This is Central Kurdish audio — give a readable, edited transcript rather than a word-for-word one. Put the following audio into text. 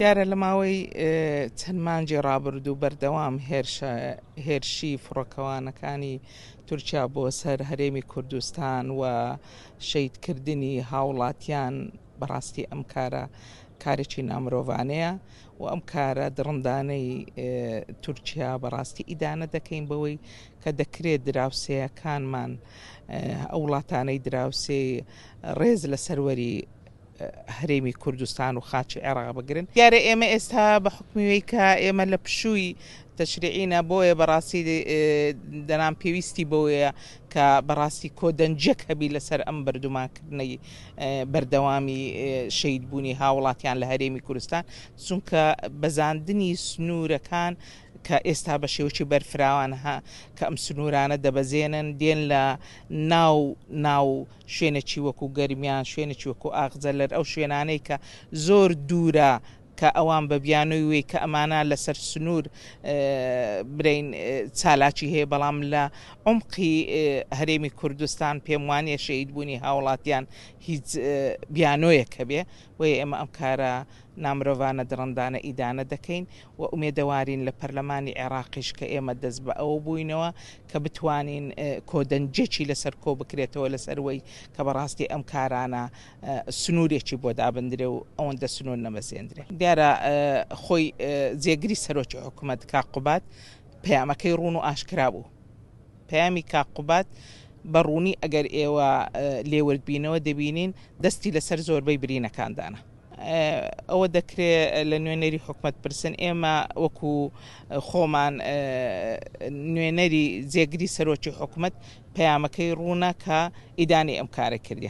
دیارە لە ماوەی چەند مانگی ڕابردوو بەردەوام هێرشە هێرشی فڕۆکەوانەکانی تورکیا بۆ سەر هەرێمی کوردستان و شەیدکردنی هاوڵاتیان بەڕاستی ئەم کارە کارێکی نامرۆڤانەیە و ئەم کارە دڕندانەی تورکیا بەڕاستی ئیدانە دەکەین بەوەی کە دەکرێت دراوسێیەکانمان ئەو وڵاتانەی دراوسێ ڕێز لە سەروەری هەرێمی کوردستان و خاکی عێراق بگرن. دیارە ئێمە ئێستا بە حوکمی وەی کە ئێمە لە پشووی تەشریعینە بۆیە بەڕاستی دەنام پێویستی بەوەیە کە بەڕاستی کۆدەنگیەک هەبی لەسەر ئەم بەردومانکردنەی بەردەوامی شەهیدبوونی هاوڵاتیان لە هەرێمی کوردستان چونکە بەزاندنی سنوورەکان کە ئێستا بە شێوەکی بەرفراوان ها کە ئەم سنوورانە دەبەزێنن دێن لە ناو ناو شوێنێکی وەکو گەرمیان، شوێنێکی وەکو ئاغجەلەر، ئەو شوێنانەی کە زۆر دوورە کە ئەوان بە بیانووی وەی کە ئەمانە لەسەر سنوور برین چالاکی هەیە، بەڵام لە عومقی هەرێمی کوردستان پێم وانیە شەهیدبوونی هاوڵاتیان هیچ بیانۆیەک هەبێ، بۆیە ئێمە ئەم کارە نامرۆڤانە دڕندانە ئیدانە دەکەین و ئومێدەوارین لە پەرلەمانی عێراقیش کە ئێمە دەست بە ئەوە بووینەوە کە بتوانین کۆدەنگێکی لەسەر کۆ بکرێتەوە لەسەر وەی کە بەڕاستی ئەم کارانە سنوورێکی بۆ دابندرێ و ئەوەندە سنوور نەبەزێندرێ. دیارە خۆی جێگری سەرۆکی حکومەت کاک قوباد پەیامەکەی ڕوون و ئاشکرا بوو. پەیامی کاک قوباد بە ڕوونی ئەگەر ئێوە لێ ورد بینەوە دەبینین دەستی لەسەر زۆربەی برینەکان دانا. ئەوە دەکرێ لە نوێنەری حکومەت پرسن، ئێمە وەکو خۆمان نوێنەری جێگری سەرۆکی حکومەت پەیامەکەی ڕوونە کە ئیدانەی ئەم کارە کردیە.